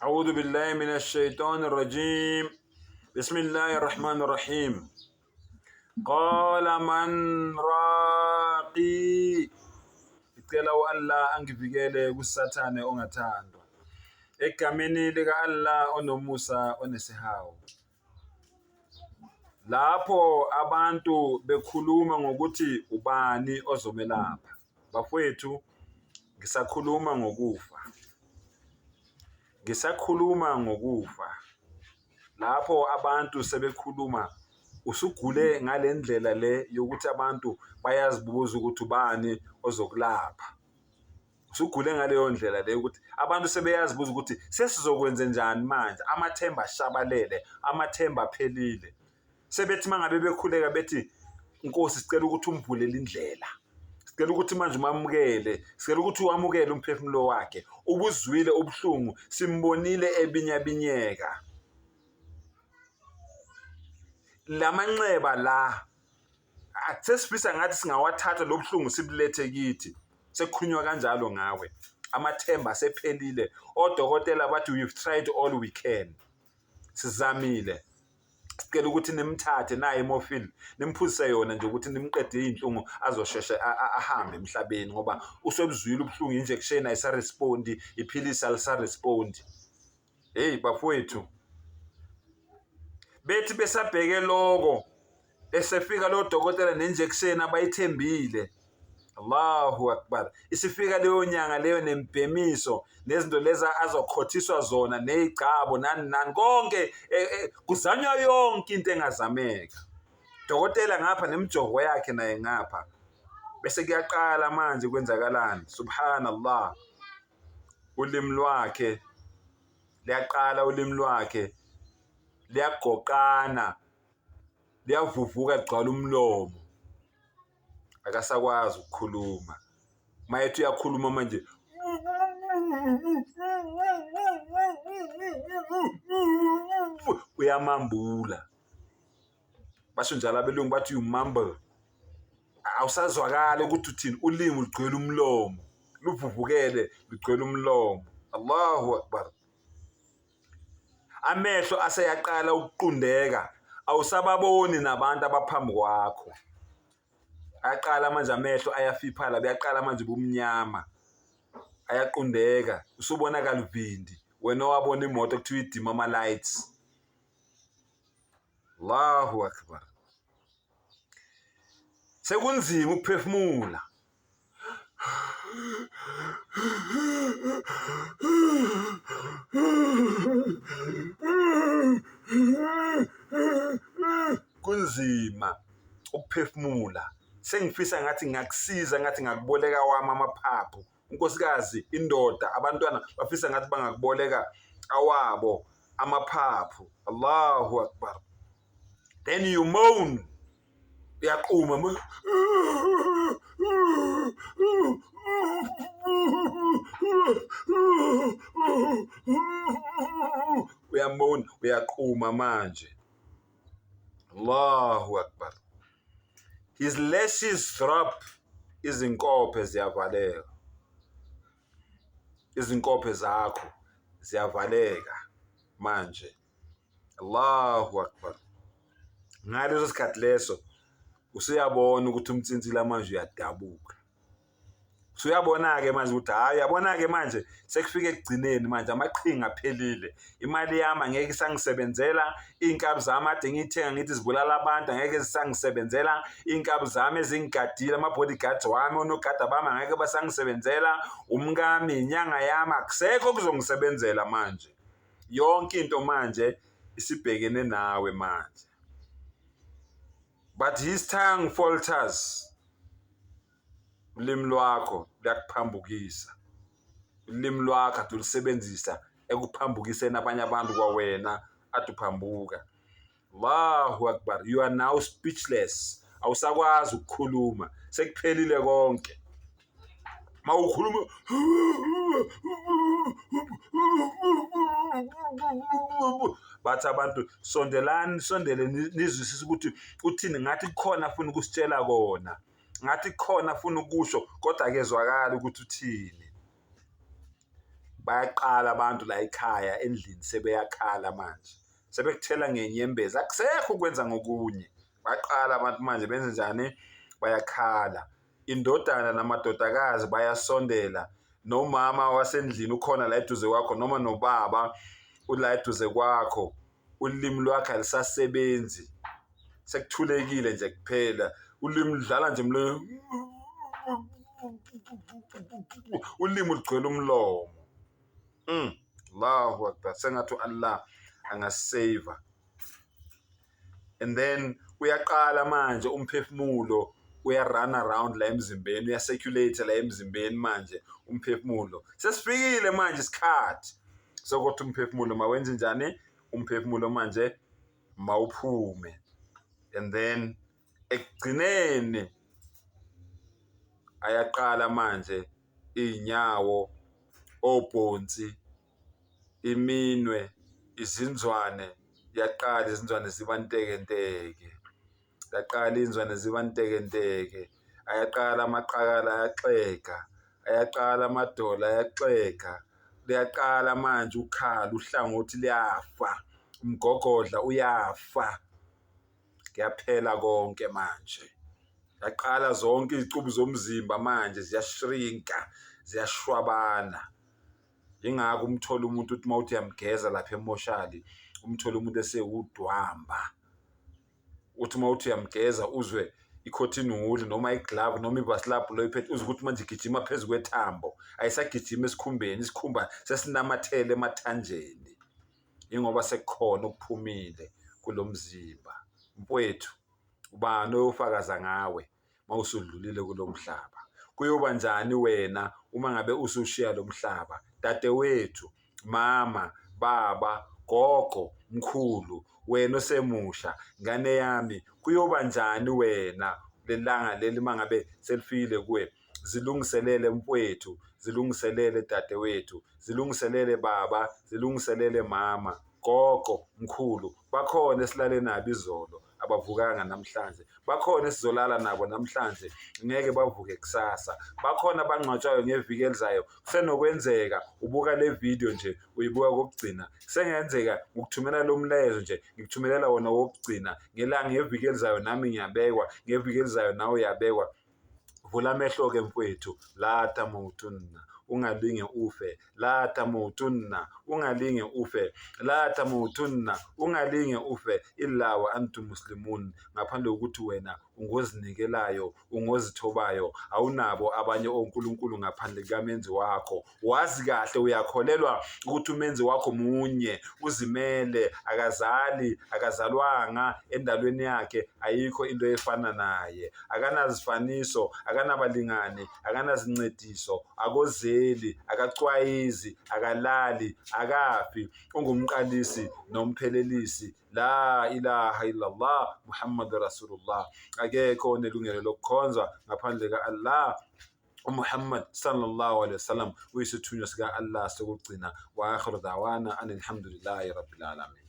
أعوذ بالله من الشيطان الرجيم بسم الله الرحمن الرحيم قال من راقي Ngicela u-Allah angivikele kuSathane ongathandwa. Egameni lika-Allah onomusa onesihawu. Lapho abantu bekhuluma ngokuthi ubani ozomelapha. Bafwethu, ngisakhuluma ngokufa. Ngisakhuluma ngokufa. Lapho abantu sebekhuluma usugule ngale ndlela le yokuthi abantu bayazibuza ukuthi ubani ozokulapha. Usugule ngaleyo ndlela le ukuthi abantu sebeyazibuza ukuthi sesizokwenze njani manje, amathemba ashabalele, amathemba aphelile. Sebethi mangabe bekhuleka bethi Nkosi sicela ukuthi umvulele indlela. Sicela ukuthi manje umamukele, sicela ukuthi wamukele umphefumulo wakhe. Ubuzwile ubuhlungu, simbonile ebinyabinyeka. Lamanxeba la sesifisa ngathi singawathatha lobuhlungu sibulethe kithi. Sekukhulunywa kanjalo ngawe. Amathemba asephelile. Odokotela bathi we've tried all we can. Sizamile. Sicela ukuthi nimthathe naye imorphine nimphuzise yona nje ukuthi nimqede izinhlungu azosheshe ahambe emhlabeni ngoba usebuzwile ubuhlungu, injection ayisarespondi, iphilisi alisarespondi. Hey bafowethu, bethi besabheke loko esefika lo dokotela nenjection abayithembile. Allahu Akbar. Isifika leyo nyanga leyo nembhemiso nezinto lezi azokhothiswa zona nezigcabo nani nani konke e, e, kuzanywa yonke into engazameka. Dokotela ngapha nemijovo yakhe naye ngapha. Bese kuyaqala manje kwenzakalani? Subhanallah. Ulimi lwakhe liyaqala, ulimi lwakhe liyagoqana, liyavuvuka, ligcwala umlomo. Akasakwazi ukukhuluma. Mayethi uyakhuluma manje uyamambula. Basho njalo abelungu bathi you mumble. Awusazwakali ukuthi uthini, ulimi lugcwele umlomo, luvuvukele lugcwele umlomo. Allahu Akbar. Amehlo aseyaqala ukuqundeka, awusababoni nabantu abaphambi kwakho. Ayaqala manje amehlo ayafiphala, buyaqala manje ubumnyama, ayaqundeka, usubona kaluvindi. Wena owabona imoto kuthiwa idima ama-lights. Allahu Akbar. Sekunzima ukuphefumula. Kunzima ukuphefumula. Sengifisa ngathi ngakusiza ngathi ngakuboleka wami amaphaphu. Unkosikazi, indoda, abantwana bafisa ngathi bangakuboleka awabo amaphaphu. Allahu Akbar. Then you moan. Uyaquma. Uyamona, uyaquma manje. Allahu Akbar. His lashes drop, izinkophe ziyavaleka. Izinkophe zakho ziyavaleka manje. Allahu Akbar. Ngaleso sikhathi leso usuyabona ukuthi umtsintsila manje uyadabuka. Usuyabona-ke manje ukuthi hhayi, uyabona-ke manje sekufike ekugcineni manje, amaqhinga aphelile. Imali yami angeke isangisebenzela, iy'nkabi zami ade ngiyithenga ngithi zibulala abantu angeke zisangisebenzela, iy'nkabi zami ezingigadile, ama-bodyguards wami, onogada bami angeke basangisebenzela, umkami, inyanga yami, akusekho okuzongisebenzela manje. Yonke into manje isibhekene nawe manje. But his tongue falters. Ulimi lwakho luyakuphambukisa. Ulimi lwakho ade ulusebenzisa ekuphambukiseni abanye abantu kwawena ade uphambuka. Allahu Akbar. You are now speechless. Awusakwazi ukukhuluma. Sekuphelile konke. Mawukhuluma bathi abantu sondelani, sondele nizwisise ukuthi uthini, ngathi kukhona afuna ukusitshela kona, ngathi kukhona afuna ukusho kodwa akezwakali ukuthi uthini. Bayaqala abantu la ekhaya endlini sebeyakhala manje, sebekuthela ngenyembezi, akusekho ukwenza ngokunye. Baqala abantu manje benze njani? Bayakhala. Indodana namadodakazi bayasondela, nomama wasendlini ukhona la eduze kwakho noma nobaba ula eduze kwakho, ulimi lwakhe alisasebenzi, sekuthulekile nje kuphela, ulimi ludlala nje emlonyeni, ulimi lugcwele umlomo. Allahu Akbar, sengathi u-Allah angasave. And then uyaqala manje umphefumulo uya-run around la emzimbeni, uya-circulate la emzimbeni manje umphefumulo. Sesifikile manje isikhathi sokuthi umphefumulo mawenze njani? Umphefumulo manje mawuphume. And then ekugcineni ayaqala manje iy'nyawo, obhonsi, iminwe, izinzwane, yaqala izinzwane ziba ntekenteke, yaqala iy'nzwane ziba ntekenteke, ayaqala amaqakala ayaxega, ayaqala amadolo ayaxega, liyaqala manje ukhala, uhlangothi liyafa, umgogodla uyafa, kuyaphela konke manje. Yaqala zonke izicubu zomzimba manje ziyashrinka, ziyashwabana. Yingakho umthola umuntu uthi uma uthi uyamgeza lapha emoshali, umthole umuntu esewudwamba. Uthi uma uthi uyamgeza uzwe i-cotton wool noma i-glove noma ivasilabhu lo iphethe, uzwe ukuthi manje igijima phezu kwethambo, ayisagijimi esikhumbeni, isikhumba sesinamathele emathanjeni. Yingoba sekukhona okuphumile kulo mzimba. Mfowethu, ubani oyofakaza ngawe uma usudlulile kulo mhlaba? Kuyoba njani wena uma ngabe usushiya lo mhlaba? Dadewethu, mama, baba, gogo, mkhulu, wena osemusha, ngane yami, kuyoba njani wena lelanga leli uma ngabe selifikile kuwe? Zilungiselele mfowethu, zilungiselele dadewethu, zilungiselele baba, zilungiselele mama, gogo, mkhulu. Bakhona esilale nabo izolo abavukanga namhlanje, bakhona esizolala nabo namhlanje ngeke bavuke kusasa, bakhona abangcwatshwayo ngeviki elizayo. Kusenokwenzeka ubuka le video nje uyibuka kokugcina, kusengenzeka ngikuthumela lo mlayezo nje ngikuthumelela wona wokugcina ngelanga, ngeviki elizayo nami ngiyabekwa, ngeviki elizayo nawe uyabekwa. Vula amehlo-ke mfwethu, la tamutunna, ungalinge ufe, la tamutunna, ungalinge ufe, la tamutunna, ungalinge ufe, illa wa antum muslimun, ngaphandle kokuthi wena ungozinikelayo, ungozithobayo, awunabo abanye onkulunkulu ngaphandle kukamenzi wakho. Wazi kahle, uyakholelwa ukuthi umenzi wakho munye, uzimele, akazali, akazalwanga endalweni yakhe, ayikho into efana naye, akanazifaniso, akanabalingani, akanazincediso, akozeli, akacwayizi, akalali, akafi, ungumqalisi nomphelelisi. La ilaha illallah Muhammad Rasulullah, akekho onelungelo lokukhonzwa ngaphandle ka-Allah. uMuhammad sallallahu alaihi wasallam uyisithunywa sika-Allah sokugcina. Wa akhiru dawana anilhamdulillahi rabbil alamin.